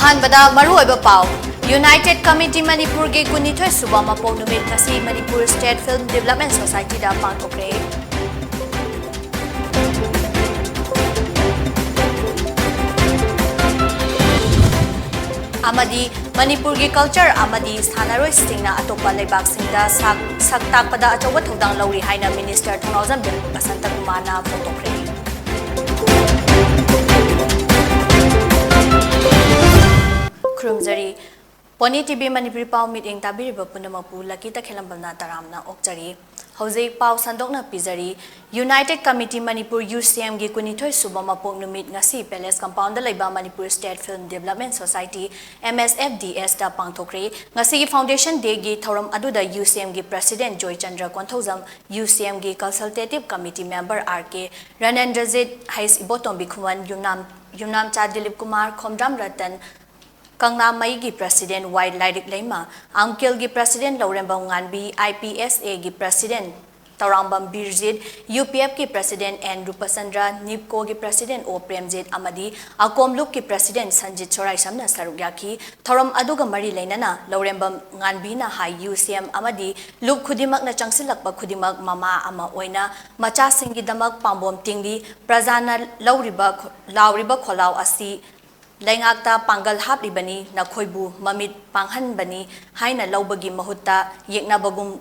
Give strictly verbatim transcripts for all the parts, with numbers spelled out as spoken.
ꯑꯍꯥꯟꯕꯗ ꯃꯔꯨꯑꯣꯏꯕ ꯄꯥꯎ꯫ United Committee ꯃꯅꯤꯄꯨꯔꯒꯤ ꯀꯨꯟꯅꯤꯊꯣꯏ ꯁꯨꯕ ꯃꯄꯣꯛ ꯅꯨꯃꯤꯠ ꯉꯁꯤ Manipur State Film Development Society ꯗ ꯄꯥꯡꯊꯣꯛꯈ꯭ꯔꯦ꯫ ꯑꯃꯗꯤ ꯃꯅꯤꯄꯨꯔꯒꯤ culture ꯑꯃꯗꯤ ꯁꯥꯟꯅꯔꯣꯏꯁꯤꯡꯅ ꯑꯇꯣꯞꯄ ꯂꯩꯕꯥꯛꯁꯤꯡꯗ ꯁꯛ, ꯁꯛ ꯇꯥꯛꯄꯗ ꯑꯆꯧꯕ ꯊꯧꯗꯥꯡ ꯂꯧꯔꯤ ꯍꯥꯏꯅ Minister ꯊꯧꯅꯥꯎꯖꯝ ꯕꯁꯟꯇ ꯀꯨꯃꯥꯔꯅ ꯐꯣꯡꯗꯣꯛꯈ꯭ꯔꯦ꯫ ꯈꯨꯔꯨꯝꯖꯔꯤ꯫ Pony T V ꯃꯅꯤꯄꯨꯔꯤ ꯄꯥꯎ ꯃꯤꯠꯌꯦꯡ ꯇꯥꯕꯤꯔꯤꯕ ꯄꯨꯝꯅꯃꯛꯄꯨ ꯂꯛꯀꯤ ꯇꯈꯦꯜꯂꯝꯕꯝꯅ ꯇꯔꯥꯝꯅ ꯑꯣꯛꯆꯔꯤ꯫ ꯍꯧꯖꯤꯛ ꯄꯥꯎ ꯁꯟꯗꯣꯛꯅ ꯄꯤꯖꯔꯤ꯫ United Committee Manipur, U C M ꯒꯤ ꯀꯨꯟꯅꯤꯊꯣꯏ ꯁꯨꯕ ꯃꯄꯣꯛ ꯅꯨꯃꯤꯠ ꯉꯁꯤ Palace Compound ꯗ ꯂꯩꯕ Manipur State Film Development Society, M S F D S ꯗ ꯄꯥꯡꯊꯣꯛꯈ꯭ꯔꯦ꯫ ꯉꯁꯤꯒꯤ Foundation Day ꯒꯤ ꯊꯧꯔꯝ ꯑꯗꯨꯗ U C M ꯒꯤ President Joychandra Konthoujam, U C M ꯒꯤ Consultative Committee Member R K ꯔꯅꯦꯟꯗ꯭ꯔꯖꯤꯠ, ꯍꯩꯁ ꯏꯕꯣꯇꯣꯝꯕꯤ ꯈꯨꯃꯟ, ꯌꯨꯝꯅꯥꯝ, ꯌꯨꯝꯅꯥꯝꯆꯥ ꯗꯤꯂꯤꯞ ꯀꯨꯃꯥꯔ, ꯈꯣꯝꯗ꯭ꯔꯥꯝ ꯔꯇꯟ, ꯀꯪꯂꯥꯃꯩꯒꯤ President ꯋꯥꯏ ꯂꯥꯏꯔꯤꯛ ꯂꯩꯃ, ꯑꯝꯀꯤꯜꯒꯤ President Laurembam ꯉꯥꯟꯕꯤ, I P S A ꯒꯤ President Tourangbam ꯕꯤꯔꯖꯤꯠ, U P F ꯀꯤ President N ꯔꯨꯄꯆꯟꯗ꯭ꯔ, ꯅꯤꯞꯀꯣꯒꯤ President ꯑꯣ ꯄ꯭ꯔꯦꯝꯖꯤꯠ ꯑꯃꯗꯤ ꯑꯀꯣꯝ ꯂꯨꯞꯀꯤ President ꯁꯟꯖꯤꯠ ꯁꯣꯔꯥꯏꯁꯝꯅ ꯁꯔꯨꯛ ꯌꯥꯈꯤ꯫ ꯊꯧꯔꯝ ꯑꯗꯨꯒ ꯃꯔꯤ ꯂꯩꯅꯅ ꯂꯧꯔꯦꯝꯕꯝ ꯉꯥꯟꯕꯤꯅ ꯍꯥꯏ, U C M ꯑꯃꯗꯤ ꯂꯨꯞ ꯈꯨꯗꯤꯡꯃꯛꯅ ꯆꯪꯁꯤꯜꯂꯛꯄ ꯈꯨꯗꯤꯡꯃꯛ ꯃꯃꯥ ꯑꯃ ꯑꯣꯏꯅ ꯃꯆꯥꯁꯤꯡꯒꯤꯗꯃꯛ ꯄꯥꯝꯕꯣꯝ ꯇꯤꯡꯂꯤ꯫ ꯄ꯭ꯔꯖꯥꯅ ꯂꯧꯔꯤꯕ ꯈꯣ-, ꯂꯥꯎꯔꯤꯕ ꯈꯣꯜꯂꯥꯎ ꯑꯁꯤ ꯂꯩꯉꯥꯛꯇ ꯄꯥꯡꯒꯜ ꯍꯥꯞꯂꯤꯕꯅꯤ, ꯅꯈꯣꯏꯕꯨ ꯃꯃꯤꯠ ꯄꯥꯡꯍꯟꯕꯅꯤ ꯍꯥꯏꯅ ꯂꯧꯕꯒꯤ ꯃꯍꯨꯠꯇ ꯌꯦꯛꯅꯕꯒꯨꯝ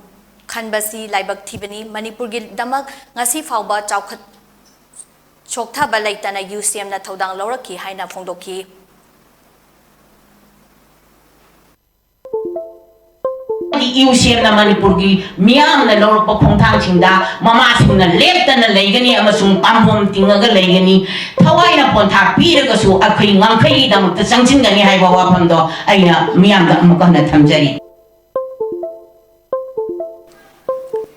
ꯈꯟꯕꯁꯤ ꯂꯥꯏꯕꯛ ꯊꯤꯕꯅꯤ꯫ ꯃꯅꯤꯄꯨꯔꯒꯤꯗꯃꯛ ꯉꯁꯤ ꯐꯥꯎꯕ ꯆꯥꯎꯈꯠ ꯁꯣꯛꯊꯕ ꯂꯩꯇꯅ U C M ꯅ ꯊꯧꯗꯥꯡ ꯂꯧꯔꯛꯈꯤ ꯍꯥꯏꯅ ꯐꯣꯡꯗꯣꯛꯈꯤ꯫ U C M ꯅ ꯃꯅꯤꯄꯨꯔꯒꯤ ꯃꯤꯌꯥꯝꯅ ꯂꯧꯔꯛꯄ ꯈꯣꯡꯊꯥꯡꯁꯤꯡꯗ ꯃꯃꯥꯁꯤꯡꯅ ꯂꯦꯞꯇꯅ ꯂꯩꯒꯅꯤ ꯑꯃꯁꯨꯡ ꯄꯥꯝꯕꯣꯝ ꯇꯤꯡꯉꯒ ꯂꯩꯒꯅꯤ꯫ ꯊꯋꯥꯏꯅ ꯄꯣꯟꯊꯥ ꯄꯤꯔꯒꯁꯨ ꯑꯩꯈꯣꯏ ꯉꯝꯈꯩꯒꯤꯗꯃꯛꯇ ꯆꯪꯁꯤꯟꯒꯅꯤ ꯍꯥꯏꯕ ꯋꯥꯐꯝꯗꯣ ꯑꯩꯅ ꯃꯤꯌꯥꯝꯗ ꯑꯃꯨꯛ ꯍꯟꯅ ꯊꯝꯖꯔꯤ꯫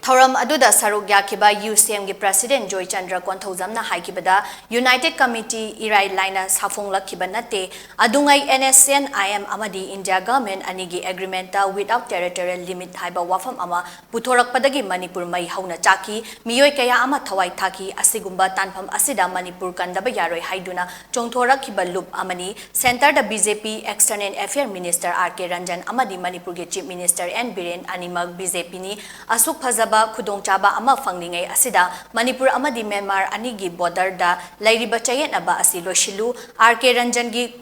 ꯊꯧꯔꯝ ꯑꯗꯨꯗ ꯁꯔꯨꯛ ꯌꯥꯈꯤꯕ ꯌꯨ ꯁꯤ ꯑꯦꯝꯒꯤ President ꯖꯣꯏꯆꯟꯗ꯭ꯔ ꯀꯣꯟꯊꯧꯖꯝꯅ ꯍꯥꯏꯈꯤꯕꯗ, United Committee ꯏꯔꯥꯏ ꯂꯥꯏꯅ ꯁꯥꯐꯣꯡꯂꯛꯈꯤꯕ ꯅꯠꯇꯦ꯫ ꯑꯗꯨꯉꯩ N S C N I M ꯑꯃꯗꯤ India Government ꯑꯅꯤꯒꯤ Agreement without territorial limit ꯍꯥꯏꯕ ꯋꯥꯐꯝ ꯑꯃ ꯄꯨꯊꯣꯔꯛꯄꯗꯒꯤ ꯃꯅꯤꯄꯨꯔ ꯃꯩ ꯍꯧꯅ ꯆꯥꯛꯈꯤ꯫ ꯃꯤꯑꯣꯏ ꯀꯌꯥ ꯑꯃ ꯊꯋꯥꯏ ꯊꯥꯈꯤ꯫ ꯑꯁꯤꯒꯨꯝꯕ ꯇꯥꯟꯐꯝ ꯑꯁꯤꯗ ꯃꯅꯤꯄꯨꯔ ꯀꯟꯗꯕ ꯌꯥꯔꯣꯏ ꯍꯥꯏꯗꯨꯅ ꯆꯣꯡꯊꯣꯔꯛꯈꯤꯕ ꯂꯨꯞ ꯑꯃꯅꯤ꯫ Centre ꯗ B J P External Affair Minister R K Ranjan ꯑꯃꯗꯤ ꯃꯅꯤꯄꯨꯔꯒꯤ Chief Minister N ꯕꯤꯔꯦꯟ ꯑꯅꯤꯃꯛ B J P ꯅꯤ꯫ ꯑꯁꯨꯛ ꯐꯖꯕ ꯈꯨꯗꯣꯡꯆꯥꯕ ꯑꯃ ꯐꯪꯂꯤꯉꯩ ꯑꯁꯤꯗ ꯃꯅꯤꯄꯨꯔ ꯑꯃꯗꯤ ꯃ꯭ꯌꯥꯟꯃꯥꯔ ꯑꯅꯤꯒꯤ border ꯗ ꯂꯩꯔꯤꯕ ꯆꯌꯦꯠꯅꯕ ꯑꯁꯤ ꯂꯣꯏꯁꯤꯜꯂꯨ꯫ R K ꯔꯟꯖꯟꯒꯤ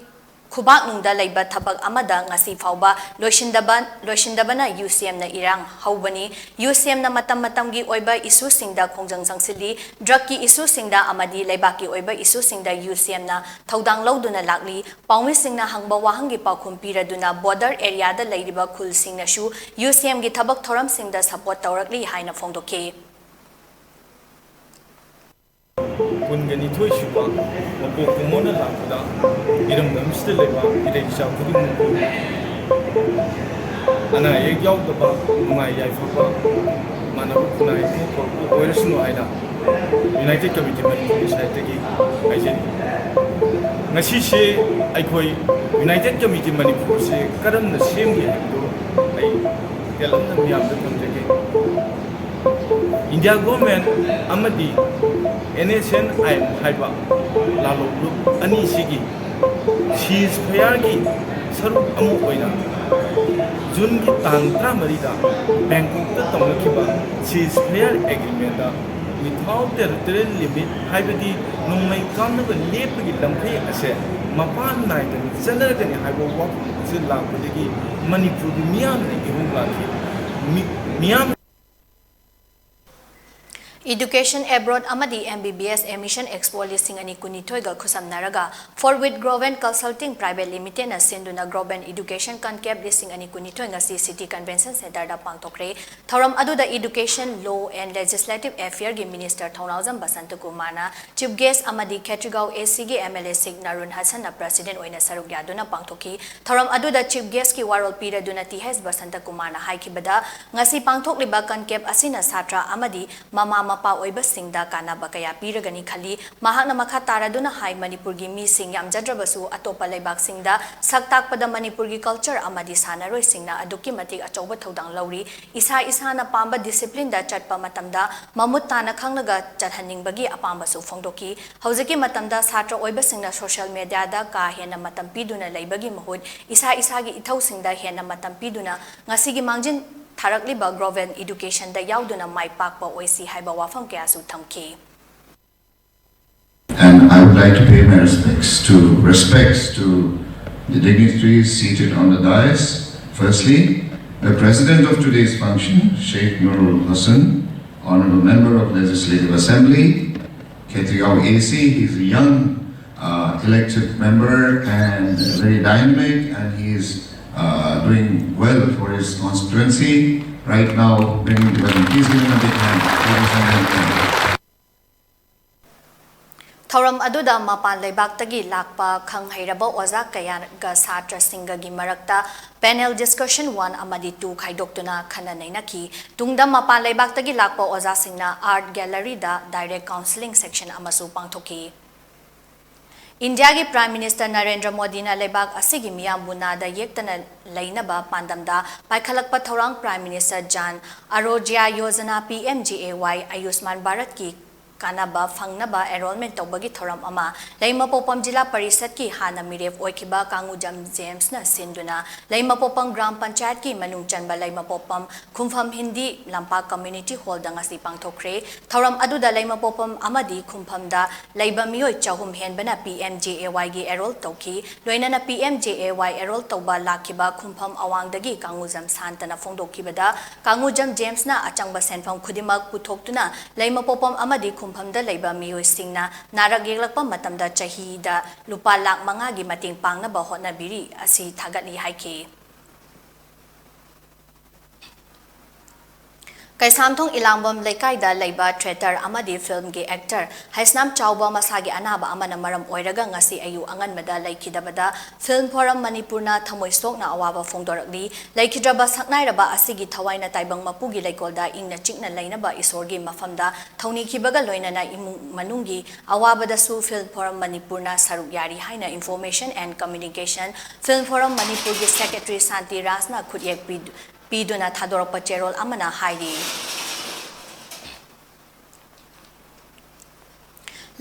ꯈꯨꯕꯥꯛꯅꯨꯡꯗ ꯂꯩꯕ ꯊꯕꯛ ꯑꯃꯗ ꯉꯁꯤ ꯐꯥꯎꯕ ꯂꯣꯏꯁꯤꯟꯗꯕ, ꯂꯣꯏꯁꯤꯟꯗꯕꯅ ꯌꯨ ꯁꯤ ꯑꯦꯝꯅ ꯏꯔꯥꯡ ꯍꯧꯕꯅꯤ꯫ ꯌꯨ ꯁꯤ ꯑꯦꯝꯅ ꯃꯇꯝ ꯃꯇꯝꯒꯤ ꯑꯣꯏꯕ ꯏꯁꯨꯁꯤꯡꯗ ꯈꯣꯡꯖꯪ ꯆꯪꯁꯤꯜꯂꯤ꯫ Drug ꯀꯤ ꯏꯁꯨꯁꯤꯡꯗ ꯑꯃꯗꯤ ꯂꯩꯕꯥꯛꯀꯤ ꯑꯣꯏꯕ ꯏꯁꯨꯁꯤꯡꯗ ꯌꯨ ꯁꯤ ꯑꯦꯝꯅ ꯊꯧꯗꯥꯡ ꯂꯧꯗꯨꯅ ꯂꯥꯛꯂꯤ꯫ ꯄꯥꯎꯃꯤꯁꯤꯡꯅ ꯍꯪꯕ ꯋꯥꯍꯪꯒꯤ ꯄꯥꯎꯈꯨꯝ ꯄꯤꯔꯗꯨꯅ border area ꯗ ꯂꯩꯔꯤꯕ ꯈꯨꯜꯁꯤꯡꯅꯁꯨ ꯌꯨ ꯁꯤ ꯑꯦꯝꯒꯤ ꯊꯕꯛ ꯊꯧꯔꯝꯁꯤꯡꯗ support ꯇꯧꯔꯛꯂꯤ ꯍꯥꯏꯅ ꯐꯣꯡꯗꯣꯛꯈꯤ꯫ ꯀꯨꯟꯒ ꯅꯤꯊꯣꯏ ꯁꯨꯕ ꯃꯄꯣꯛ ꯀꯨꯝꯑꯣꯟꯅ ꯂꯥꯛꯄꯗ ꯏꯔꯝꯗꯝꯁꯤꯗ ꯂꯩꯕ ꯏꯔꯩ ꯏꯆꯥ ꯈꯨꯗꯤꯡꯃꯛꯄꯨ ꯑꯅꯥ ꯑꯌꯦꯛ ꯌꯥꯎꯗꯕ, ꯅꯨꯡꯉꯥꯏ ꯌꯥꯏꯐꯕ, ꯃꯥꯟꯅꯕ ꯈꯨꯟꯅꯥꯏ ꯑꯃ ꯄꯨꯔꯛꯄ ꯑꯣꯏꯔꯁꯅꯨ ꯍꯥꯏꯅ United Committee ꯃꯅꯤꯄꯨꯔꯒꯤ side ꯇꯒꯤ ꯍꯥꯏꯖꯔꯤ꯫ ꯉꯁꯤꯁꯦ ꯑꯩꯈꯣꯏ United Committee ꯃꯅꯤꯄꯨꯔꯁꯦ ꯀꯔꯝꯅ ꯁꯦꯝꯒꯦ ꯍꯥꯏꯕꯗꯨ ꯑꯩ ꯇꯦꯜꯂꯞꯅ ꯃꯤꯌꯥꯝꯗ ꯊꯝꯖꯒꯦ꯫ India Government ꯑꯃꯗꯤ N S C N I M ꯍꯥꯏꯕ ꯂꯥꯂꯣꯡ ꯂꯨꯞ ꯑꯅꯤꯁꯤꯒꯤ ceasefire ꯒꯤ ꯁꯔꯨꯛ ꯑꯃ ꯑꯣꯏꯅ June ꯒꯤ ꯇꯥꯡ ꯇꯔꯥꯃꯔꯤꯗ Bangkok ꯇ ꯇꯧꯅꯈꯤꯕ ceasefire agreement ꯗ without territorial limit, ꯍꯥꯏꯕꯗꯤ ꯅꯣꯡꯃꯩ ꯀꯥꯞꯅꯕ ꯂꯦꯞꯄꯒꯤ ꯂꯝꯈꯩ ꯑꯁꯦ ꯃꯄꯥꯟ ꯅꯥꯏꯗꯅ ꯆꯠꯅꯔꯒꯅꯤ ꯍꯥꯏꯕ ꯋꯥꯐꯝ ꯑꯁꯤ ꯂꯥꯛꯄꯗꯒꯤ ꯃꯅꯤꯄꯨꯔꯒꯤ ꯃꯤꯌꯥꯝꯅ ꯏꯍꯧ ꯂꯥꯛꯈꯤ꯫ ꯃꯤ-, ꯃꯤꯌꯥꯝ Education Abroad ꯑꯃꯗꯤ M B B S Admission Expo ꯂꯤꯁꯤꯡ ꯑꯅꯤ ꯀꯨꯟꯅꯤꯊꯣꯏꯒ ꯈꯨꯠꯁꯝꯅꯔꯒ Forward Groven Consulting Private Limited ꯅ ꯁꯤꯟꯗꯨꯅ Groven Education Conclave ꯂꯤꯁꯤꯡ ꯑꯅꯤ ꯀꯨꯟꯅꯤꯊꯣꯏ ꯉꯁꯤ City Convention Centre ꯗ ꯄꯥꯡꯊꯣꯛꯈ꯭ꯔꯦ꯫ ꯊꯧꯔꯝ ꯑꯗꯨꯗ Education, Law and Legislative Affair ꯒꯤ Minister ꯊꯧꯅꯥꯎꯖꯝ ꯕꯁꯟꯇ ꯀꯨꯃꯥꯔꯅ Chief Guest ꯑꯃꯗꯤ ꯈꯦꯇ꯭ꯔꯤꯒꯥꯎ A C ꯒꯤ M L A six ꯅꯥꯔꯨꯟ ꯍꯁꯟꯅ President ꯑꯣꯏꯅ ꯁꯔꯨꯛ ꯌꯥꯗꯨꯅ ꯄꯥꯡꯊꯣꯛꯈꯤ꯫ ꯊꯧꯔꯝ ꯑꯗꯨꯗ Chief Guest ꯀꯤ ꯋꯥꯔꯣꯜ ꯄꯤꯔꯗꯨꯅ T H ꯕꯁꯟꯇ ꯀꯨꯃꯥꯔꯅ ꯍꯥꯏꯈꯤꯕꯗ, ꯉꯁꯤ ꯄꯥꯡꯊꯣꯛꯂꯤꯕ Conclave ꯑꯁꯤꯅ ꯁꯥꯇ꯭ꯔ ꯑꯃꯗꯤ ꯃꯃꯥ ꯃꯄꯥ ꯑꯣꯏꯕꯁꯤꯡꯗ ꯀꯥꯟꯅꯕ ꯀꯌꯥ ꯄꯤꯔꯒꯅꯤ ꯈꯜꯂꯤ꯫ ꯃꯍꯥꯛꯅ ꯃꯈꯥ ꯇꯥꯔꯗꯨꯅ ꯍꯥꯏ, ꯃꯅꯤꯄꯨꯔꯒꯤ ꯃꯤꯁꯤꯡ ꯌꯥꯝꯖꯗ꯭ꯔꯕꯁꯨ ꯑꯇꯣꯞꯄ ꯂꯩꯕꯥꯛꯁꯤꯡꯗ ꯁꯛ ꯇꯥꯛꯄꯗ ꯃꯅꯤꯄꯨꯔꯒꯤ culture ꯑꯃꯗꯤ ꯁꯥꯟꯅꯔꯣꯏꯁꯤꯡꯅ ꯑꯗꯨꯛꯀꯤ ꯃꯇꯤꯛ ꯑꯆꯧꯕ ꯊꯧꯗꯥꯡ ꯂꯧꯔꯤ꯫ ꯏꯁꯥ ꯏꯁꯥꯅ ꯄꯥꯝꯕ discipline ꯗ ꯆꯠꯄ ꯃꯇꯝꯗ ꯃꯃꯨꯠ ꯇꯥꯅ ꯈꯪꯂꯒ ꯆꯠꯍꯟꯅꯤꯡꯕꯒꯤ ꯑꯄꯥꯝꯕꯁꯨ ꯐꯣꯡꯗꯣꯛꯈꯤ꯫ ꯍꯧꯖꯤꯛꯀꯤ ꯃꯇꯝꯗ ꯁꯥꯇ꯭ꯔ ꯑꯣꯏꯕꯁꯤꯡꯅ social media ꯗ ꯀꯥ ꯍꯦꯟꯅ ꯃꯇꯝ ꯄꯤꯗꯨꯅ ꯂꯩꯕꯒꯤ ꯃꯍꯨꯠ ꯏꯁꯥ ꯏꯁꯥꯒꯤ ꯏꯊꯧꯁꯤꯡꯗ ꯍꯦꯟꯅ ꯃꯇꯝ ꯄꯤꯗꯨꯅ ꯉꯁꯤꯒꯤ ꯃꯥꯡꯖꯤꯟ ꯊꯥꯔꯛꯂꯤꯕ Groven Education ꯗ ꯌꯥꯎꯗꯨꯅ ꯃꯥꯏ ꯄꯥꯛꯄ ꯑꯣꯏꯁꯤ ꯍꯥꯏꯕ ꯋꯥꯐꯝ ꯀꯌꯥꯁꯨ ꯊꯝꯈꯤ꯫ And I would like to pay my respects to, respects to the dignitaries seated on the dais. Firstly, the president of today's function, Sheikh Nurul Hussain, Honorable Member of Legislative Assembly, Khetrigao A C. He's a young, uh, elected member and very dynamic, and he is, uh, doing well for his constituency right now, bringing together. Please give him a big hand, ladies and gentlemen. ꯊꯧꯔꯝ ꯑꯗꯨꯗ ꯃꯄꯥꯟ ꯂꯩꯕꯥꯛꯇꯒꯤ ꯂꯥꯛꯄ ꯈꯪ ꯍꯩꯔꯕ ꯑꯣꯖꯥ ꯀꯌꯥꯒ ꯁꯥꯇ꯭ꯔꯁꯤꯡꯒꯒꯤ ꯃꯔꯛꯇ Panel Discussion one ꯑꯃꯗꯤ two ꯈꯥꯏꯗꯣꯛꯇꯨꯅ ꯈꯟꯅ ꯅꯩꯅꯈꯤ꯫ ꯇꯨꯡꯗ ꯃꯄꯥꯟ ꯂꯩꯕꯥꯛꯇꯒꯤ ꯂꯥꯛꯄ ꯑꯣꯖꯥꯁꯤꯡꯅ Art Gallery ꯗ Direct Counselling Session ꯑꯃꯁꯨ ꯄꯥꯡꯊꯣꯛꯈꯤ꯫ ꯏꯟꯗꯤꯌꯥꯒꯤ Prime Minister ꯅꯔꯦꯟꯗ꯭ꯔ ꯃꯣꯗꯤꯅ ꯂꯩꯕꯥꯛ ꯑꯁꯤꯒꯤ ꯃꯤꯌꯥꯝꯕꯨ ꯅꯥꯗ ꯌꯦꯛꯇꯅ ꯂꯩꯅꯕ ꯄꯥꯟꯗꯝꯗ ꯄꯥꯏꯈꯠꯂꯛꯄ ꯊꯧꯔꯥꯡ Prime Minister Jan Arogya Yojana, P M G A Y, ꯑꯌꯨꯁꯃꯥꯟ ꯚꯥꯔꯠꯀꯤ ꯀꯥꯟꯅꯕ ꯐꯪꯅꯕ enrollment ꯇꯧꯕꯒꯤ ꯊꯧꯔꯝ ꯑꯃ ꯂꯩꯃꯄꯣꯛꯄꯝ ꯖꯤꯂꯥ ꯄꯔꯤꯁꯠꯀꯤ ꯍꯥꯟꯅ ꯃꯤꯔꯦꯞ ꯑꯣꯏꯈꯤꯕ ꯀꯥꯡꯉꯨꯖꯝ ꯖꯦꯝꯁꯅ ꯁꯤꯟꯗꯨꯅ ꯂꯩꯃꯄꯣꯛꯄꯝ ꯒ꯭ꯔꯥꯝ ꯄꯟꯆꯥꯌꯠꯀꯤ ꯃꯅꯨꯡ ꯆꯟꯕ ꯂꯩꯃꯄꯣꯛꯄꯝ ꯈꯨꯝꯐꯝ ꯍꯤꯟꯗꯤ ꯂꯝꯄꯥꯛ community hallꯗ ꯉꯁꯤ ꯄꯥꯡꯊꯣꯛꯈ꯭ꯔꯦ꯫ ꯊꯧꯔꯝ ꯑꯗꯨꯗ ꯂꯩꯃꯄꯣꯛꯄꯝ ꯑꯃꯗꯤ ꯈꯨꯝꯐꯝꯗ ꯂꯩꯕ ꯃꯤꯑꯣꯏ ꯆꯍꯨꯝ ꯍꯦꯟꯕꯅ P M J A Yꯒꯤ enroll ꯇꯧꯈꯤ꯫ ꯂꯣꯏꯅꯅ P M J A Y enroll ꯇꯧꯕ ꯂꯥꯛꯈꯤꯕ ꯈꯨꯝꯐꯝ ꯑꯋꯥꯡꯗꯒꯤ ꯀꯥꯡꯉꯨꯖꯝ ꯁꯥꯟꯇꯅ ꯐꯣꯡꯗꯣꯛꯈꯤꯕꯗ, ꯀꯥꯡꯉꯨꯖꯝ ꯖꯦꯝꯁꯅ ꯑꯆꯪꯕ ꯁꯦꯟꯐꯝ ꯈꯨꯗꯤꯡꯃꯛ ꯄꯨꯊꯣꯛꯇꯨꯅ ꯂꯩꯃꯄꯣꯛꯄꯝ ꯑꯃꯗꯤ ꯈꯨꯝꯐꯝꯗ ꯂꯩꯕ ꯃꯤꯑꯣꯏꯁꯤꯡꯅ ꯅꯥꯔꯛ ꯌꯦꯛꯂꯛꯄ ꯃꯇꯝꯗ ꯆꯍꯤꯗ ꯂꯨꯄꯥ ꯂꯥꯈ ꯃꯉꯥꯒꯤ ꯃꯇꯦꯡ ꯄꯥꯡꯅꯕ ꯍꯣꯠꯅꯕꯤꯔꯤ ꯑꯁꯤ ꯊꯥꯒꯠꯂꯤ ꯍꯥꯏꯈꯤ꯫ ꯀꯩꯁꯥꯝꯊꯣꯡ ꯏꯂꯥꯡꯕꯝ ꯂꯩꯀꯥꯏꯗ ꯂꯩꯕ theatre ꯑꯃꯗꯤ filmꯒꯤ actor ꯍꯩꯁꯅꯥꯝ ꯆꯥꯎꯕ ꯃꯁꯥꯒꯤ ꯑꯅꯥꯕ ꯑꯃꯅ ꯃꯔꯝ ꯑꯣꯏꯔꯒ ꯉꯁꯤ ꯑꯌꯨꯛ ꯑꯉꯟꯕꯗ ꯂꯩꯈꯤꯗꯕꯗ Film Forum ꯃꯅꯤꯄꯨꯔꯅ ꯊꯃꯣꯏ ꯁꯣꯛꯅ ꯑꯋꯥꯕ ꯐꯣꯡꯗꯣꯔꯛꯂꯤ꯫ ꯂꯩꯈꯤꯗ꯭ꯔꯕ ꯁꯛꯅꯥꯏꯔꯕ ꯑꯁꯤꯒꯤ ꯊꯋꯥꯏꯅ ꯇꯥꯏꯕꯪ ꯃꯄꯨꯒꯤ ꯂꯩꯀꯣꯜꯗ ꯏꯪꯅ ꯆꯤꯛꯅ ꯂꯩꯅꯕ ꯏꯁꯣꯔꯒꯤ ꯃꯐꯝꯗ ꯊꯧꯅꯤꯈꯤꯕꯒ ꯂꯣꯏꯅꯅ ꯏꯃꯨꯡ ꯃꯅꯨꯡꯒꯤ ꯑꯋꯥꯕꯗꯁꯨ Film Forum ꯃꯅꯤꯄꯨꯔꯅ ꯁꯔꯨꯛ ꯌꯥꯔꯤ ꯍꯥꯏꯅ Information and Communication Film Forum ꯃꯅꯤꯄꯨꯔꯒꯤ secretary ꯁꯥꯟꯇꯤ ꯔꯥꯖꯅ ꯈꯨꯠꯌꯦꯛ ꯄꯤ-, ꯄꯤꯗꯨꯅ ꯊꯥꯗꯣꯔꯛꯄ ꯆꯦꯔꯣꯜ ꯑꯃꯅ ꯍꯥꯏꯔꯤ꯫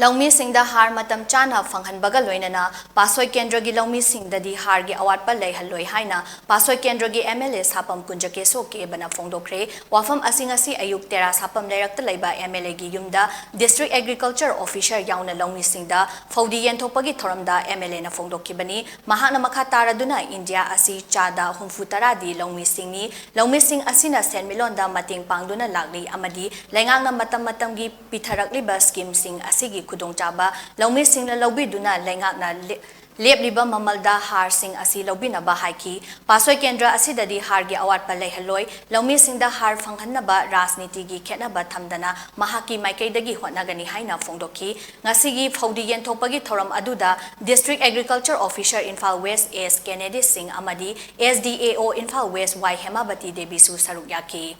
ꯂꯧꯃꯤꯁꯤꯡꯗ ꯍꯥꯔ ꯃꯇꯝ ꯆꯥꯅ ꯐꯪꯍꯟꯕꯒ ꯂꯣꯏꯅꯅ ꯄꯥꯠꯁꯣꯏ ꯀꯦꯟꯗ꯭ꯔꯒꯤ ꯂꯧꯃꯤꯁꯤꯡꯗꯗꯤ ꯍꯥꯔꯒꯤ ꯑꯋꯥꯠꯄ ꯂꯩꯍꯜꯂꯣꯏ ꯍꯥꯏꯅ ꯄꯥꯠꯁꯣꯏ ꯀꯦꯟꯗ꯭ꯔꯒꯤ M L A ꯁꯥꯄꯝ ꯀꯨꯟꯖꯀꯦꯁꯣ ꯀꯦꯕꯅ ꯐꯣꯡꯗꯣꯛꯈ꯭ꯔꯦ꯫ ꯋꯥꯐꯝ ꯑꯁꯤ ꯉꯁꯤ ꯑꯌꯨꯛ ꯇꯦꯔꯥ ꯁꯥꯄꯝ ꯂꯩꯔꯛꯇ ꯂꯩꯕ M L Aꯒꯤ ꯌꯨꯝꯗ District Agriculture Officer ꯌꯥꯎꯅ ꯂꯧꯃꯤꯁꯤꯡꯗ ꯐꯧꯗꯤ ꯌꯦꯟꯊꯣꯛꯄꯒꯤ ꯊꯧꯔꯝꯗ M L Aꯅ ꯐꯣꯡꯗꯣꯛꯈꯤꯕꯅꯤ꯫ ꯃꯍꯥꯛꯅ ꯃꯈꯥ ꯇꯥꯔꯗꯨꯅ ꯏꯟꯗꯤꯌꯥ ꯑꯁꯤ ꯆꯥꯗ ꯍꯨꯝꯐꯨ ꯇꯔꯥꯗꯤ ꯂꯧꯃꯤꯁꯤꯡꯅꯤ꯫ ꯂꯧꯃꯤꯁꯤꯡ ꯑꯁꯤꯅ ꯁꯦꯟꯃꯤꯠꯂꯣꯟꯗ ꯃꯇꯦꯡ ꯄꯥꯡꯗꯨꯅ ꯂꯥꯛꯂꯤ ꯑꯃꯗꯤ ꯂꯩꯉꯥꯛꯅ ꯃꯇꯝ ꯃꯇꯝꯒꯤ ꯄꯤꯊꯔꯛꯂꯤꯕ schemeꯁꯤꯡ ꯑꯁꯤꯒꯤ ꯈꯨꯗꯣꯡꯆꯥꯕ ꯂꯧꯃꯤꯁꯤꯡꯅ ꯂꯧꯕꯤꯗꯨꯅ ꯂꯩꯉꯥꯛꯅ ꯂꯦ-, ꯂꯦꯞꯂꯤꯕ ꯃꯃꯜꯗ ꯍꯥꯔꯁꯤꯡ ꯑꯁꯤ ꯂꯧꯕꯤꯅꯕ ꯍꯥꯏꯈꯤ꯫ ꯄꯥꯠꯁꯣꯏ ꯀꯦꯟꯗ꯭ꯔ ꯑꯁꯤꯗꯗꯤ ꯍꯥꯔꯒꯤ ꯑꯋꯥꯠꯄ ꯂꯩꯍꯜꯂꯣꯏ, ꯂꯧꯃꯤꯁꯤꯡꯗ ꯍꯥꯔ ꯐꯪꯍꯟꯅꯕ ꯔꯥꯖꯅꯤꯇꯤꯒꯤ ꯈꯦꯠꯅꯕ ꯊꯝꯗꯅ ꯃꯍꯥꯛꯀꯤ ꯃꯥꯏꯀꯩꯗꯒꯤ ꯍꯣꯠꯅꯒꯅꯤ ꯍꯥꯏꯅ ꯐꯣꯡꯗꯣꯛꯈꯤ꯫ ꯉꯁꯤꯒꯤ ꯐꯧꯗꯤ ꯌꯦꯟꯊꯣꯛꯄꯒꯤ ꯊꯧꯔꯝ ꯑꯗꯨꯗ District Agriculture Officer Imphal West S ꯀꯦꯅꯦꯗꯤ ꯁꯤꯡ ꯑꯃꯗꯤ S D A O Imphal West Y ꯍꯦꯃꯥꯕꯇꯤ ꯗꯦꯕꯤꯁꯨ ꯁꯔꯨꯛ ꯌꯥꯈꯤ꯫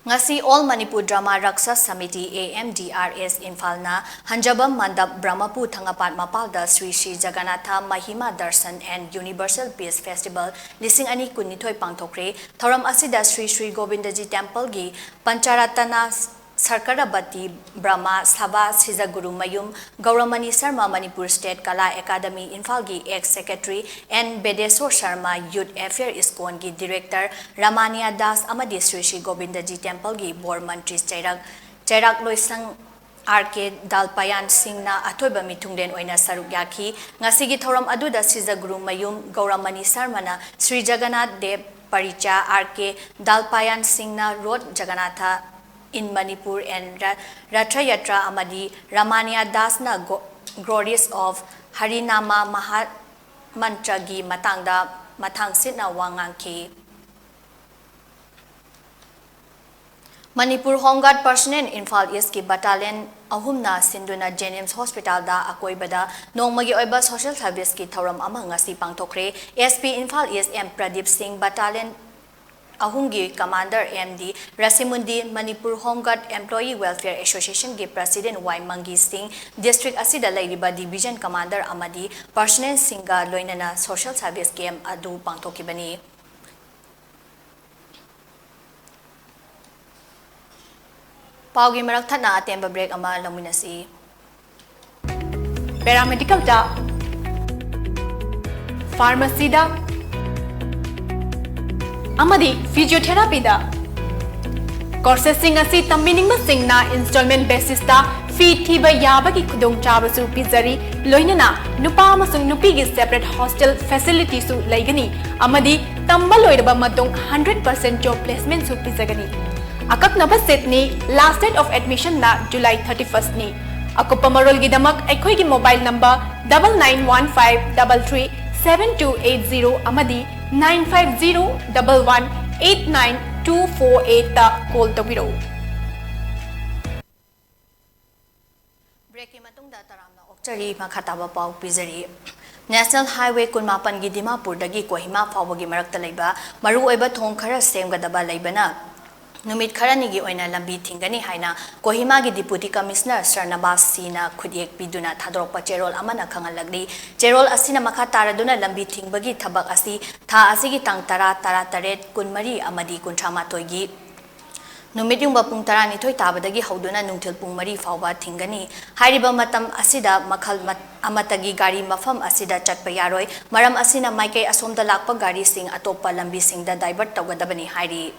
ꯉꯁꯤ All Manipur Drama Rakshas Samiti, A M D R S, ꯏꯝꯐꯥꯜꯅ ꯍꯟꯖꯕꯝ ꯃꯟꯗꯞ ꯕ꯭ꯔꯍ꯭ꯃꯄꯨ ꯊꯪꯒꯄꯥꯠ ꯃꯄꯥꯜꯗ Shri Shri Jagannath ꯃꯍꯤꯃꯥ Darshan and Universal Peace Festival ꯂꯤꯁꯤꯡ ꯑꯅꯤ ꯀꯨꯟꯅꯤꯊꯣꯏ ꯄꯥꯡꯊꯣꯛꯈ꯭ꯔꯦ꯫ ꯊꯧꯔꯝ ꯑꯁꯤꯗ ꯁ꯭ꯔꯤ ꯁ꯭ꯔꯤ ꯒꯣꯕꯤꯟꯗꯖꯤ ꯇꯦꯝꯄꯜꯒꯤ ꯄꯟꯆꯔꯇꯅ ꯁꯔꯀꯔꯕꯇꯤ ꯕ꯭ꯔꯍ꯭ꯃ ꯁꯚꯥ ꯁꯤꯖꯒꯨꯔꯨ ꯃꯌꯨꯝ ꯒꯧꯔꯃꯅꯤ ꯁꯔꯃ, ꯃꯅꯤꯄꯨꯔ ꯁ꯭ꯇꯦꯠ ꯀꯂꯥ ꯑꯦꯀꯥꯗꯃꯤ ꯏꯝꯐꯥꯜꯒꯤ ex secretary, N Bedesor Sharma, youth affair ꯏꯁꯀꯣꯟꯒꯤ ꯗꯤꯔꯦꯛꯇꯔ ꯔꯃꯥꯅꯤꯌꯥ ꯗꯥꯁ ꯑꯃꯗꯤ ꯁ꯭ꯔꯤ ꯁ꯭ꯔꯤ ꯒꯣꯕꯤꯟꯗꯖꯤ ꯇꯦꯝꯄꯜꯒꯤ ꯕꯣꯔ ꯃꯟꯇ꯭ꯔꯤ ꯆꯩꯔꯥꯛ, ꯆꯩꯔꯥꯛ ꯂꯣꯏꯁꯪ ꯑꯥꯔ ꯀꯦ ꯗꯥꯜꯄꯥꯌꯥꯟ ꯁꯤꯡꯅ ꯑꯊꯣꯏꯕ ꯃꯤꯊꯨꯡꯂꯦꯟ ꯑꯣꯏꯅ ꯁꯔꯨꯛ ꯌꯥꯈꯤ꯫ ꯉꯁꯤꯒꯤ ꯊꯧꯔꯝ ꯑꯗꯨꯗ ꯁꯤꯖꯒꯨꯔꯨ ꯃꯌꯨꯝ ꯒꯧꯔꯃꯅꯤ ꯁꯔꯃꯅ ꯁ꯭ꯔꯤ ꯖꯒꯟꯅꯥꯊ ꯗꯦꯕ ꯄꯔꯤꯆꯥ, ꯑꯥꯔ ꯀꯦ ꯗꯥꯜꯄꯥꯌꯥꯟ ꯁꯤꯡꯅ road Jagannath in Manipur and Ra-, Ratha Yatra ꯑꯃꯗꯤ ꯔꯃꯥꯅꯤꯌꯥ ꯗꯥꯁꯅ Go-, Glories of Harinama Maha ꯃꯟꯇ꯭ꯔꯒꯤ ꯃꯇꯥꯡꯗ ꯃꯊꯥꯡꯁꯤꯠꯅ ꯋꯥ ꯉꯥꯡꯈꯤ꯫ ꯃꯅꯤꯄꯨꯔ ꯍꯣꯝ ꯒꯥꯔꯗ ꯄꯔꯁꯅꯦꯜ ꯏꯝꯐꯥꯜ ꯏꯁꯀꯤ ꯕꯠꯇꯥꯂꯤꯌꯟ ꯑꯍꯨꯝꯅ ꯁꯤꯟꯗꯨꯅ ꯖꯦꯅꯤꯝꯁ ꯍꯣꯁꯄꯤꯇꯥꯜꯗ ꯑꯀꯣꯏꯕꯗ ꯅꯣꯡꯃꯒꯤ ꯑꯣꯏꯕ ꯁꯣꯁꯤꯌꯦꯜ ꯁꯔꯚꯤꯁꯀꯤ ꯊꯧꯔꯝ ꯑꯃ ꯉꯁꯤ ꯄꯥꯡꯊꯣꯛꯈ꯭ꯔꯦ꯫ S P Imphal east M Pradeep Singh, battalion ꯑꯍꯨꯝꯒꯤ ꯀꯃꯥꯟꯗꯔ ꯑꯦꯝ ꯗꯤ ꯔꯁꯤꯃꯨꯟꯗꯤ, Manipur home guard employee welfare ꯑꯦꯁꯣꯁꯤꯌꯦꯁꯟꯒꯤ president Y Mangi Singh, district ꯑꯁꯤꯗ ꯂꯩꯔꯤꯕ ꯗꯤꯚꯤꯖꯟ ꯀꯃꯥꯟꯗꯔ ꯑꯃꯗꯤ ꯄꯔꯁꯅꯦꯜꯁꯤꯡꯒ ꯂꯣꯏꯅꯅ ꯁꯣꯁꯤꯌꯦꯜ ꯁꯔꯚꯤꯁ ꯀꯦꯝꯞ ꯑꯗꯨ ꯄꯥꯡꯊꯣꯛꯈꯤꯕꯅꯤ꯫ ꯄꯥꯎꯒꯤ ꯃꯔꯛ ꯊꯠꯅ ꯑꯇꯦꯟꯕ ꯕ꯭ꯔꯦꯛ ꯑꯃ ꯂꯧꯃꯤꯟꯅꯁꯤ꯫ ꯄꯦꯔꯥꯃꯦꯗꯤꯀꯦꯜꯗ, ꯐꯥꯔꯃꯥꯁꯤꯗ ꯑꯃꯗꯤ ꯐꯤꯖꯤꯑꯣꯊꯦꯔꯥꯄꯤꯗ ꯀꯣꯔꯁꯦꯁꯁꯤꯡ ꯑꯁꯤ ꯇꯝꯕꯤꯅꯤꯡꯕꯁꯤꯡꯅ ꯏꯟꯁꯇꯣꯜꯃꯦꯟꯠ ꯕꯦꯁꯤꯁꯇ ꯐꯤ ꯊꯤꯕ ꯌꯥꯕꯒꯤ ꯈꯨꯗꯣꯡꯆꯥꯕꯁꯨ ꯄꯤꯖꯔꯤ꯫ ꯂꯣꯏꯅꯅ ꯅꯨꯄꯥ ꯑꯃꯁꯨꯡ ꯅꯨꯄꯤꯒꯤ ꯁꯦꯄꯔꯦꯠ ꯍꯣꯁꯇꯦꯜ ꯐꯦꯁꯤꯂꯤꯇꯤꯁꯨ ꯂꯩꯒꯅꯤ ꯑꯃꯗꯤ ꯇꯝꯕ ꯂꯣꯏꯔꯕ ꯃꯇꯨꯡ ꯍꯟꯗ꯭ꯔꯦꯠ ꯄꯔꯁꯦꯟꯠ ꯖꯣꯕ ꯄ꯭ꯂꯦꯁꯃꯦꯟꯠꯁꯨ ꯄꯤꯖꯒꯅꯤ꯫ ꯑꯀꯛꯅꯕ ꯁꯤꯠꯅꯤ꯫ ꯂꯥꯁ ꯗꯦꯠ ꯑꯣꯐ ꯑꯦꯗꯃꯤꯁꯟꯅ ꯖꯨꯂꯥꯏ ꯊꯥꯔꯇꯤ ꯐꯥꯔꯁꯠꯅꯤ꯫ ꯑꯀꯨꯞꯄ ꯃꯔꯣꯜꯒꯤꯗꯃꯛ ꯑꯩꯈꯣꯏꯒꯤ mobile number double nine one five double three seven two eight zero ꯑꯃꯗꯤ nine five zero double one eight nine two four eightꯇ ꯀꯣꯜ ꯇꯧꯕꯤꯔꯛꯎ꯫ ꯕ꯭ꯔꯦꯛꯀꯤ ꯃꯇꯨꯡꯗ ꯇꯔꯥꯝꯅ ꯑꯣꯛꯆꯔꯤ, ꯃꯈꯥ ꯇꯥꯕ ꯄꯥꯎ ꯄꯤꯖꯔꯤ꯫ ꯅꯦꯁꯅꯦꯜ ꯍꯥꯏꯋꯦ ꯀꯨꯟꯃꯥꯄꯟꯒꯤ ꯗꯤꯃꯥꯄꯨꯔꯗꯒꯤ ꯀꯣꯍꯤꯃꯥ ꯐꯥꯎꯕꯒꯤ ꯃꯔꯛꯇ ꯂꯩꯕ ꯃꯔꯨꯑꯣꯏꯕ ꯊꯣꯡ ꯈꯔ ꯁꯦꯝꯒꯗꯕ ꯂꯩꯕꯅ ꯅꯨꯃꯤꯠ ꯈꯔꯅꯤꯒꯤ ꯑꯣꯏꯅ ꯂꯝꯕꯤ ꯊꯤꯡꯒꯅꯤ ꯍꯥꯏꯅ ꯀꯣꯍꯤꯃꯥꯒꯤ Deputy Commissioner ꯁꯔꯅꯕꯥꯁ ꯁꯤꯅ ꯈꯨꯠꯌꯦꯛ ꯄꯤꯗꯨꯅ ꯊꯥꯗꯣꯔꯛꯄ ꯆꯦꯔꯣꯜ ꯑꯃꯅ ꯈꯪꯍꯜꯂꯛꯂꯤ꯫ ꯆꯦꯔꯣꯜ ꯑꯁꯤꯅ ꯃꯈꯥ ꯇꯥꯔꯗꯨꯅ ꯂꯝꯕꯤ ꯊꯤꯡꯕꯒꯤ ꯊꯕꯛ ꯑꯁꯤ ꯊꯥ ꯑꯁꯤꯒꯤ ꯇꯥꯡ ꯇꯔꯥ, ꯇꯔꯥꯇꯔꯦꯠ, ꯀꯨꯟꯃꯔꯤ ꯑꯃꯗꯤ ꯀꯨꯟꯊ꯭ꯔꯥ ꯃꯥꯊꯣꯏꯒꯤ ꯅꯨꯃꯤꯠ ꯌꯨꯡꯕ ꯄꯨꯡ ꯇꯔꯥꯅꯤꯊꯣꯏ ꯇꯥꯕꯗꯒꯤ ꯍꯧꯗꯨꯅ ꯅꯨꯡꯊꯤꯜ ꯄꯨꯡ ꯃꯔꯤ ꯐꯥꯎꯕ ꯊꯤꯡꯒꯅꯤ꯫ ꯍꯥꯏꯔꯤꯕ ꯃꯇꯝ ꯑꯁꯤꯗ ꯃꯈꯜ ꯃꯠ-, ꯑꯃꯠꯇꯒꯤ ꯒꯥꯔꯤ ꯃꯐꯝ ꯑꯁꯤꯗ ꯆꯠꯄ ꯌꯥꯔꯣꯏ꯫ ꯃꯔꯝ ꯑꯁꯤꯅ ꯃꯥꯏꯀꯩ ꯑꯁꯣꯝꯗ ꯂꯥꯛꯄ ꯒꯥꯔꯤꯁꯤꯡ ꯑꯇꯣꯞꯄ ꯂꯝꯕꯤꯁꯤꯡꯗ divert ꯇꯧꯒꯗꯕꯅꯤ ꯍꯥꯏꯔꯤ꯫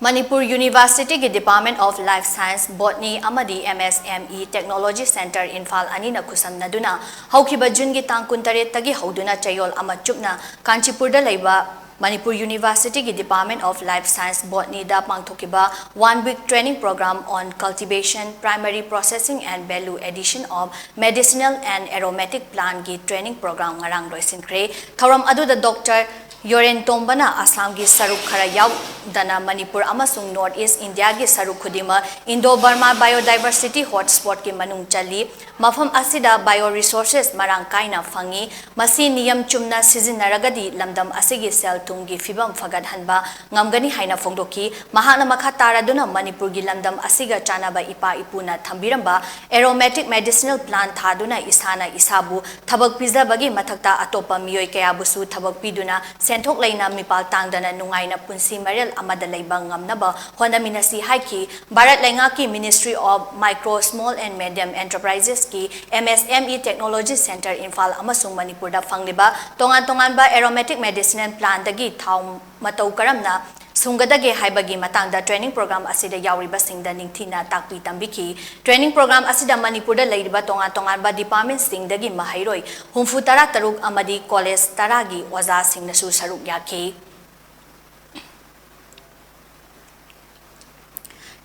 ꯃꯅꯤꯄꯨꯔ ꯌꯨꯅꯤꯚꯔꯁꯤꯇꯤꯒꯤ Department of Life Science, Botany ꯑꯃꯗꯤ M S M E Technology Centre Imphal ꯑꯅꯤꯅ ꯈꯨꯠꯁꯝꯅꯗꯨꯅ ꯍꯧꯈꯤꯕ ꯖꯨꯟꯒꯤ ꯇꯥꯡ ꯀꯨꯟꯇꯔꯦꯠꯇꯒꯤ ꯍꯧꯗꯨꯅ ꯆꯌꯣꯜ ꯑꯃ ꯆꯨꯞꯅ ꯀꯥꯟꯆꯤꯄꯨꯔꯗ ꯂꯩꯕ ꯃꯅꯤꯄꯨꯔ ꯌꯨꯅꯤꯚꯔꯁꯤꯇꯤꯒꯤ Department of Life Science, Botanyꯗ ꯄꯥꯡꯊꯣꯛꯈꯤꯕ One Week Training Program on Cultivation, Primary Processing and Value Addition of Medicinal and Aromatic Plantꯒꯤ training program ꯉꯔꯥꯡ ꯂꯣꯏꯁꯤꯟꯈ꯭ꯔꯦ꯫ ꯊꯧꯔꯝ ꯑꯗꯨꯗ ꯗꯣꯛꯇꯔ ꯌꯣꯔꯦꯟ ꯇꯣꯝꯕꯅ ꯑꯁꯥꯝꯒꯤ ꯁꯔꯨꯛ ꯈꯔ ꯌꯥꯎꯗꯅ ꯃꯅꯤꯄꯨꯔ ꯑꯃꯁꯨꯡ North East Indiaꯒꯤ ꯁꯔꯨꯛ ꯈꯨꯗꯤꯡꯃꯛ Indo-Burma Biodiversity Hotspotꯀꯤ ꯃꯅꯨꯡ ꯆꯜꯂꯤ꯫ ꯃꯐꯝ ꯑꯁꯤꯗ bio resources ꯃꯔꯥꯡ ꯀꯥꯏꯅ ꯐꯪꯏ꯫ ꯃꯁꯤ ꯅꯤꯌꯝ ꯆꯨꯝꯅ ꯁꯤꯖꯤꯟꯅꯔꯒꯗꯤ ꯂꯝꯗꯝ ꯑꯁꯤꯒꯤ ꯁꯦꯜ ꯊꯨꯝꯒꯤ ꯐꯤꯕꯝ ꯐꯒꯠꯍꯟꯕ ꯉꯝꯒꯅꯤ ꯍꯥꯏꯅ ꯐꯣꯡꯗꯣꯛꯈꯤ꯫ ꯃꯍꯥꯛꯅ ꯃꯈꯥ ꯇꯥꯔꯗꯨꯅ ꯃꯅꯤꯄꯨꯔꯒꯤ ꯂꯝꯗꯝ ꯑꯁꯤꯒ ꯆꯥꯟꯅꯕ ꯏꯄꯥ ꯏꯄꯨꯅ ꯊꯝꯕꯤꯔꯝꯕ aromatic medicinal plant ꯊꯥꯗꯨꯅ ꯏꯁꯥꯅ ꯏꯁꯥꯕꯨ ꯊꯕꯛ ꯄꯤꯖꯕꯒꯤ ꯃꯊꯛꯇ ꯑꯇꯣꯞꯄ ꯃꯤꯑꯣꯏ ꯀꯌꯥꯕꯨꯁꯨ ꯊꯕꯛ ꯄꯤꯗꯨꯅ ꯁꯦꯟꯊꯣꯛ ꯂꯩꯅ ꯃꯤꯄꯥꯜ ꯇꯥꯡꯗꯅ ꯅꯨꯡꯉꯥꯏꯅ ꯄꯨꯟꯁꯤ ꯃꯔꯦꯜ ꯑꯃꯗ ꯂꯩꯕ ꯉꯝꯅꯕ ꯍꯣꯠꯅꯃꯤꯟꯅꯁꯤ ꯍꯥꯏꯈꯤ꯫ ꯚꯥꯔꯠ ꯂꯩꯉꯥꯛꯀꯤ Ministry of Micro, Small and Medium Enterprisesꯀꯤ M S M E Technology Centre Imphal ꯑꯃꯁꯨꯡ ꯃꯅꯤꯄꯨꯔꯗ ꯐꯪꯂꯤꯕ ꯇꯣꯉꯥꯟ ꯇꯣꯉꯥꯟꯕ aromatic medicinal plantꯗꯒꯤ ꯊꯥꯎ ꯃꯇꯧ ꯀꯔꯝꯅ ꯁꯨꯡꯒꯗꯒꯦ ꯍꯥꯏꯕꯒꯤ ꯃꯇꯥꯡꯗ training program ꯑꯁꯤꯗ ꯌꯥꯎꯔꯤꯕꯁꯤꯡꯗ ꯅꯤꯡꯊꯤꯅ ꯇꯥꯛꯄꯤ ꯇꯝꯕꯤꯈꯤ꯫ Training program ꯑꯁꯤꯗ ꯃꯅꯤꯄꯨꯔꯗ ꯂꯩꯔꯤꯕ ꯇꯣꯉꯥꯟ ꯇꯣꯉꯥꯟꯕ departmentꯁꯤꯡꯗꯒꯤ ꯃꯍꯩꯔꯣꯏ ꯍꯨꯝꯐꯨ ꯇꯔꯥ ꯇꯔꯨꯛ ꯑꯃꯗꯤ college ꯇꯔꯥꯒꯤ ꯑꯣꯖꯥꯁꯤꯡꯅꯁꯨ ꯁꯔꯨꯛ ꯌꯥꯈꯤ꯫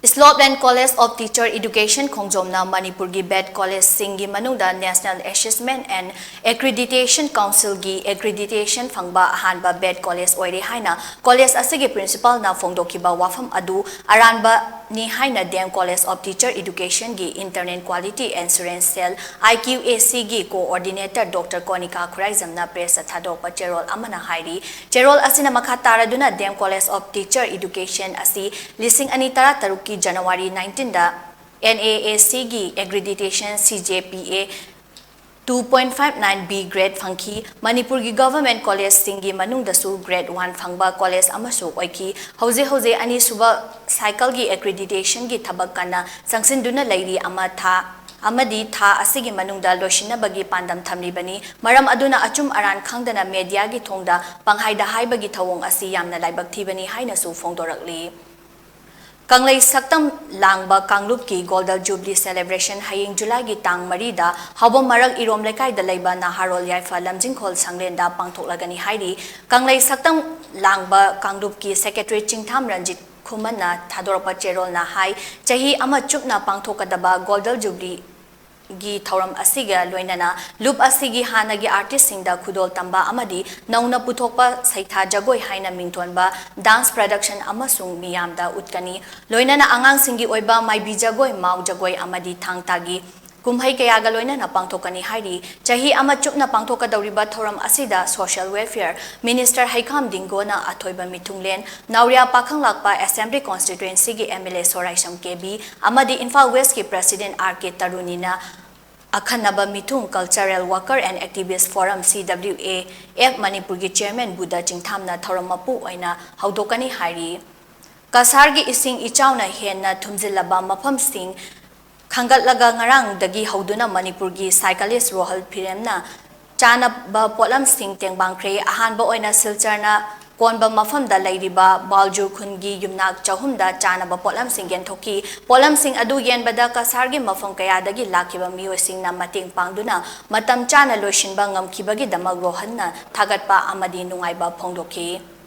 Slope Land College of Teacher Education ꯈꯣꯡꯖꯣꯝꯅ ꯃꯅꯤꯄꯨꯔꯒꯤ B.Ed collegeꯁꯤꯡꯒꯤ ꯃꯅꯨꯡꯗ National Assessment and Accreditation Councilꯒꯤ accreditation ꯐꯪꯕ ꯑꯍꯥꯟꯕ B.Ed college ꯑꯣꯏꯔꯦ ꯍꯥꯏꯅ college ꯑꯁꯤꯒꯤ principalꯅ ꯐꯣꯡꯗꯣꯛꯈꯤꯕ ꯋꯥꯐꯝ ꯑꯗꯨ ꯑꯔꯥꯟꯕ ꯅꯤ ꯍꯥꯏꯅ ꯗꯦꯝ College of Teacher Education ꯒꯤ Internal Quality Assurance Cell, I Q A C ꯒꯤ Coordinator Doctor ꯀꯣꯅꯤꯀꯥ ꯈꯨꯔꯥꯏꯖꯝꯅ press ꯇ ꯊꯥꯗꯣꯔꯛꯄ ꯆꯦꯔꯣꯜ ꯑꯃꯅ ꯍꯥꯏꯔꯤ꯫ ꯆꯦꯔꯣꯜ ꯑꯁꯤꯅ ꯃꯈꯥ ꯇꯥꯔꯗꯨꯅ ꯗꯦꯝ College of Teacher Education ꯑꯁꯤ ꯂꯤꯁꯤꯡ ꯑꯅꯤ ꯇꯔꯥ ꯇꯔꯨꯛꯀꯤ January nineteen the N A A C ꯒꯤ accreditation C J P A two point five nine B grade ꯐꯪꯈꯤ꯫ ꯃꯅꯤꯄꯨꯔꯒꯤ government college ꯁꯤꯡꯒꯤ ꯃꯅꯨꯡꯗꯁꯨ grade one ꯐꯪꯕ college ꯑꯃꯁꯨ ꯑꯣꯏꯈꯤ꯫ ꯍꯧꯖꯤꯛ ꯍꯧꯖꯤꯛ ꯑꯅꯤꯁꯨꯕ cycle ꯒꯤ accreditation ꯒꯤ ꯊꯕꯛ ꯀꯟꯅ ꯆꯪꯁꯤꯟꯗꯨꯅ ꯂꯩꯔꯤ ꯑꯃ ꯊꯥ ꯑꯃꯗꯤ ꯊꯥ ꯑꯁꯤꯒꯤ ꯃꯅꯨꯡꯗ ꯂꯣꯏꯁꯤꯟꯅꯕꯒꯤ ꯄꯥꯟꯗꯝ ꯊꯝꯂꯤꯕꯅꯤ꯫ ꯃꯔꯝ ꯑꯗꯨꯅ ꯑꯆꯨꯝ ꯑꯔꯥꯟ ꯈꯪꯗꯅ media ꯒꯤ ꯊꯣꯡꯗ ꯄꯪꯍꯥꯏꯗ ꯍꯥꯏꯕꯒꯤ ꯊꯧꯑꯣꯡ ꯑꯁꯤ ꯌꯥꯝꯅ ꯂꯥꯏꯕꯛ ꯊꯤꯕꯅꯤ ꯍꯥꯏꯅꯁꯨ ꯐꯣꯡꯗꯣꯔꯛꯂꯤ꯫ ꯀꯪꯂꯩ ꯁꯛꯇꯝ ꯂꯥꯡꯕ ꯀꯥꯡꯂꯨꯞꯀꯤ Golden Jubilee Celebration ꯍꯌꯦꯡ July ꯒꯤ ꯇꯥꯡ ꯃꯔꯤꯗ ꯍꯥꯎꯕꯝ ꯃꯔꯛ ꯏꯔꯣꯝ ꯂꯩꯀꯥꯏꯗ ꯂꯩꯕ ꯅꯍꯥꯔꯣꯜ ꯌꯥꯏꯐ ꯂꯝꯖꯤꯡꯈꯣꯜ ꯁꯪꯂꯦꯟꯗ ꯄꯥꯡꯊꯣꯛꯂꯒꯅꯤ ꯍꯥꯏꯔꯤ꯫ ꯀꯪꯂꯩ ꯁꯛꯇꯝ ꯂꯥꯡꯕ ꯀꯥꯡꯂꯨꯞꯀꯤ secretary ꯆꯤꯡꯊꯥꯝ ꯔꯟꯖꯤꯠ ꯈꯨꯃꯟꯅ ꯊꯥꯗꯣꯔꯛꯄ ꯆꯦꯔꯣꯜꯅ ꯍꯥꯏ, ꯆꯍꯤ ꯑꯃ ꯆꯨꯞꯅ ꯄꯥꯡꯊꯣꯛꯀꯗꯕ Golden Jubilee ꯒꯤ ꯊꯧꯔꯝ ꯑꯁꯤꯒ ꯂꯣꯏꯅꯅ ꯂꯨꯞ ꯑꯁꯤꯒꯤ ꯍꯥꯟꯅꯒꯤ artist ꯁꯤꯡꯗ ꯈꯨꯗꯣꯜ ꯇꯝꯕ ꯑꯃꯗꯤ ꯅꯧꯅ ꯄꯨꯊꯣꯛꯄ ꯁꯩꯊꯥ ꯖꯒꯣꯏ ꯍꯥꯏꯅ ꯃꯤꯡꯊꯣꯟꯕ dance production ꯑꯃꯁꯨꯡ ꯃꯤꯌꯥꯝꯗ ꯎꯠꯀꯅꯤ꯫ ꯂꯣꯏꯅꯅ ꯑꯉꯥꯡꯁꯤꯡꯒꯤ ꯑꯣꯏꯕ ꯃꯥꯏꯕꯤ ꯖꯒꯣꯏ, ꯃꯥꯎ ꯖꯒꯣꯏ ꯑꯃꯗꯤ ꯊꯥꯡ ꯇꯥꯒꯤ ꯀꯨꯝꯍꯩ ꯀꯌꯥꯒ ꯂꯣꯏꯅꯅ ꯄꯥꯡꯊꯣꯛꯀꯅꯤ ꯍꯥꯏꯔꯤ꯫ ꯆꯍꯤ ꯑꯃ ꯆꯨꯞꯅ ꯄꯥꯡꯊꯣꯛꯀꯗꯧꯔꯤꯕ ꯊꯧꯔꯝ ꯑꯁꯤꯗ Social Welfare Minister ꯍꯩꯈꯥꯝ ꯗꯤꯡꯒꯣꯅ ꯑꯊꯣꯏꯕ ꯃꯤꯊꯨꯡꯂꯦꯟ, ꯅꯥꯎꯔꯤꯌꯥ ꯄꯥꯈꯪꯂꯥꯛꯄ Assembly Constituency ꯒꯤ M L A ꯁꯣꯔꯥꯏꯁꯝ ꯀꯦꯕꯤ ꯑꯃꯗꯤ ꯏꯝꯐꯥꯜ West ꯀꯤ President R K ꯇꯔꯨꯅꯤꯅ ꯑꯈꯟꯅꯕ ꯃꯤꯊꯨꯡ Cultural Worker and Activist Forum C W A F ꯃꯅꯤꯄꯨꯔꯒꯤ Chairman ꯕꯨꯙ ꯆꯤꯡꯊꯥꯝꯅ ꯊꯧꯔꯝ ꯃꯄꯨ ꯑꯣꯏꯅ ꯍꯧꯗꯣꯛꯀꯅꯤ ꯍꯥꯏꯔꯤ꯫ ꯀꯁꯥꯔꯒꯤ ꯏꯁꯤꯡ ꯏꯆꯥꯎꯅ ꯍꯦꯟꯅ ꯊꯨꯝꯖꯤꯜꯂꯕ ꯃꯐꯝꯁꯤꯡ ꯈꯪꯒꯠꯂꯒ ꯉꯔꯥꯡꯗꯒꯤ ꯍꯧꯗꯨꯅ ꯃꯅꯤꯄꯨꯔꯒꯤ cyclist ꯔꯣꯍꯜ ꯐꯤꯔꯦꯝꯅ ꯆꯥꯅꯕ ꯄꯣꯠꯂꯝꯁꯤꯡ ꯇꯦꯡꯕꯥꯡꯈ꯭ꯔꯦ꯫ ꯑꯍꯥꯟꯕ ꯑꯣꯏꯅ ꯁꯤꯜꯆꯔꯅ ꯀꯣꯟꯕ ꯃꯐꯝꯗ ꯂꯩꯔꯤꯕ ꯕꯥꯜꯖꯨ ꯈꯨꯟꯒꯤ ꯌꯨꯝꯅꯥꯛ ꯆꯍꯨꯝꯗ ꯆꯥꯅꯕ ꯄꯣꯠꯂꯝꯁꯤꯡ ꯌꯦꯟꯊꯣꯛꯈꯤ꯫ ꯄꯣꯠꯂꯝꯁꯤꯡ ꯑꯗꯨ ꯌꯦꯟꯕꯗ ꯀꯁꯥꯔꯒꯤ ꯃꯐꯝ ꯀꯌꯥꯗꯒꯤ ꯂꯥꯛꯈꯤꯕ ꯃꯤꯑꯣꯏꯁꯤꯡꯅ ꯃꯇꯦꯡ ꯄꯥꯡꯗꯨꯅ ꯃꯇꯝ ꯆꯥꯅ ꯂꯣꯏꯁꯤꯟꯕ ꯉꯝꯈꯤꯕꯒꯤꯗꯃꯛ ꯔꯣꯍꯟꯅ ꯊꯥꯒꯠꯄ ꯑꯃꯗꯤ ꯅꯨꯡꯉꯥꯏꯕ ꯐꯣꯡꯗꯣꯛꯈꯤ꯫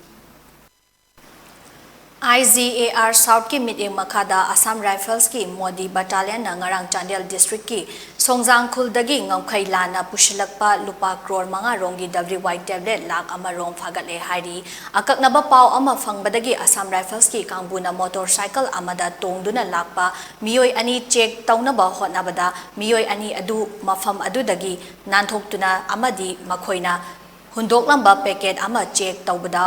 I G A R South ꯀꯤ ꯃꯤꯠꯌꯦꯡ ꯃꯈꯥꯗ Assam Rifles ꯀꯤ ꯃꯣꯗꯤ Battalion ꯅ ꯉꯔꯥꯡ ꯆꯥꯟꯗꯦꯜ district ꯀꯤ ꯁꯣꯡꯖꯥꯡ ꯈꯨꯜꯗꯒꯤ ꯉꯝꯈꯩ ꯂꯥꯟꯅ ꯄꯨꯁꯤꯜꯂꯛꯄ ꯂꯨꯄꯥ ꯀ꯭ꯔꯣꯔ ꯃꯉꯥ ꯔꯣꯝꯒꯤ W Y tablet ꯂꯥꯈ ꯑꯃ ꯔꯣꯝ ꯐꯥꯒꯠꯂꯦ ꯍꯥꯏꯔꯤ꯫ ꯑꯀꯛꯅꯕ ꯄꯥꯎ ꯑꯃ ꯐꯪꯕꯗꯒꯤ Assam Rifles ꯀꯤ ꯀꯥꯡꯕꯨꯅ motorcycle ꯑꯃꯗ ꯇꯣꯡꯗꯨꯅ ꯂꯥꯛꯄ ꯃꯤꯑꯣꯏ ꯑꯅꯤ check ꯇꯧꯅꯕ ꯍꯣꯠꯅꯕꯗ ꯃꯤꯑꯣꯏ ꯑꯅꯤ ꯑꯗꯨ ꯃꯐꯝ ꯑꯗꯨꯗꯒꯤ ꯅꯥꯟꯊꯣꯛꯇꯨꯅ ꯑꯃꯗꯤ ꯃꯈꯣꯏꯅ ꯍꯨꯟꯗꯣꯛꯂꯝꯕ packet ꯑꯃ check ꯇꯧꯕꯗ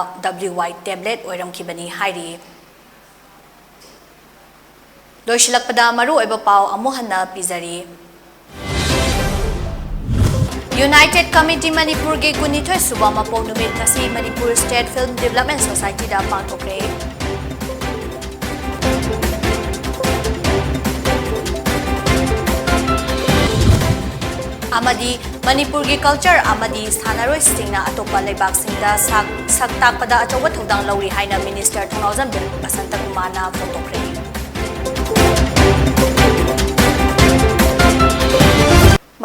W Y tablet ꯑꯣꯏꯔꯝꯈꯤꯕꯅꯤ ꯍꯥꯏꯔꯤ꯫ ꯂꯣꯏꯁꯤꯜꯂꯛꯄꯗ ꯃꯔꯨꯑꯣꯏꯕ ꯄꯥꯎ ꯑꯃꯨꯛ ꯍꯟꯅ ꯄꯤꯖꯔꯤ꯫ United Committee ꯃꯅꯤꯄꯨꯔꯒꯤ ꯀꯨꯟꯅꯤꯊꯣꯏ ꯁꯨꯕ ꯃꯄꯣꯛ ꯅꯨꯃꯤꯠ ꯉꯁꯤ Manipur State Film Development Society ꯗ ꯄꯥꯡꯊꯣꯛꯈ꯭ꯔꯦ꯫ ꯑꯃꯗꯤ ꯃꯅꯤꯄꯨꯔꯒꯤ culture ꯑꯃꯗꯤ ꯁꯥꯟꯅꯔꯣꯏꯁꯤꯡꯅ ꯑꯇꯣꯞꯄ ꯂꯩꯕꯥꯛꯁꯤꯡꯗ ꯁꯛ, ꯁꯛ ꯇꯥꯛꯄꯗ ꯑꯆꯧꯕ ꯊꯧꯗꯥꯡ ꯂꯧꯔꯤ ꯍꯥꯏꯅ Minister ꯊꯧꯅꯥꯎꯖꯝ ꯕꯁꯟꯇꯀꯨꯃꯥꯔꯅ ꯐꯣꯡꯗꯣꯛꯈ꯭ꯔꯦ꯫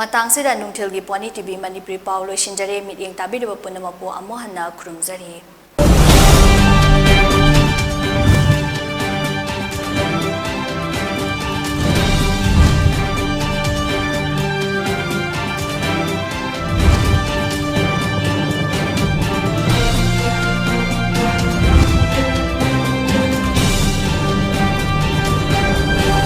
ꯃꯇꯥꯡꯁꯤꯗ ꯅꯨꯡꯊꯤꯜꯒꯤ Pony T V ꯃꯅꯤꯄꯨꯔꯤ ꯄꯥꯎ ꯂꯣꯏꯁꯤꯟꯖꯔꯦ꯫ ꯃꯤꯠꯌꯦꯡ ꯇꯥꯕꯤꯔꯤꯕ ꯄꯨꯝꯅꯃꯛꯄꯨ ꯑꯃꯨꯛ ꯍꯟꯅ ꯈꯨꯔꯨꯝꯖꯔꯤ꯫